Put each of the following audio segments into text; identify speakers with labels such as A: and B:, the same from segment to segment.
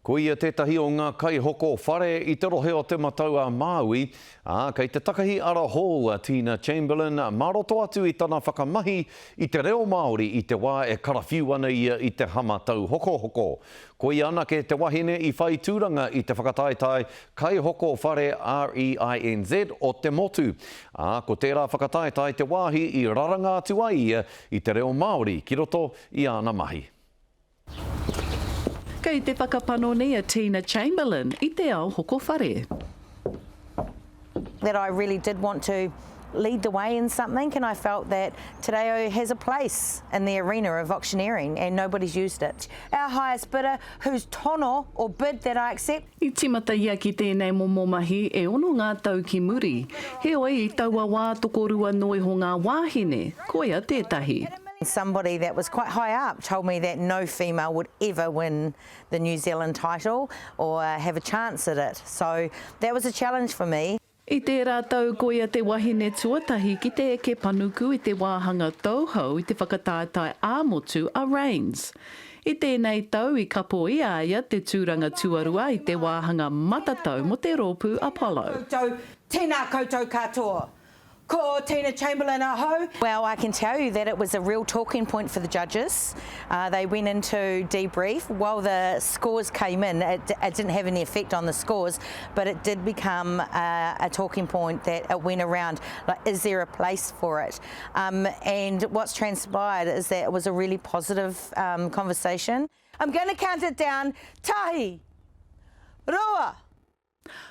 A: Ko ia tētahi o ngā kaihoko whare i te rohe o Te Matau-a-Māui, ā, kei te takahi ara hou a Tina Chamberlain mā roto atu i tana whakamahi i te reo Māori i te wā e karawhiu ana ia i te hama tauhokohoko. Ko ia anake te wahine i whai tūranga i te whakataetae kaihoko whare REINZ o te motu, ā, ko tērā whakataetae te wāhi i raranga atu ai ia i te reo Māori ki roto i āna mahi.
B: Kei te whakapanoni a Tina Chamberlain i te ao hoko whare.
C: That I really did want to lead the way in something and I felt that Te Reo has a place in the arena of auctioneering and nobody's used it. Our highest bidder whose tono or bid that I accept.
B: I tīmata ia ki tēnei momo mahi e ono ngā tau ki muri, heoi i taua wā tokorua noa iho ngā wāhine, koia tētahi.
C: Somebody that was quite high up told me that no female would ever win the New Zealand title or have a chance at it, so that was a challenge for me.
B: I tērā tau koia te wahine tuatahi ki te eke panuku i te wāhanga tauhou i te whakataetae ā-motu a Rains. I tēnei tau i kapo i a ia te tūranga tuarua i te wāhanga matatau mō te rōpū Apollo.
D: Koutou, tēnā koutou katoa. Ko Tina Chamberlain ahau.
C: Well, I can tell you that it was a real talking point for the judges. They went into debrief. While the scores came in, it, it didn't have any effect on the scores, but it did become a, a talking point that it went around, like, is there a place for it? Um, and what's transpired is that it was a really positive um, conversation. I'm going to count it down. Tahi! Roa!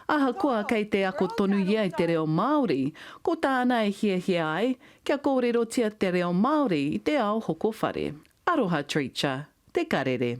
B: Ahakoa kei te ako tonu ia i te reo Māori, ko tāna e hiahia ai, kia kōrerotia te reo Māori i te ao hoko whare. Aroha Treacher, Te Karere.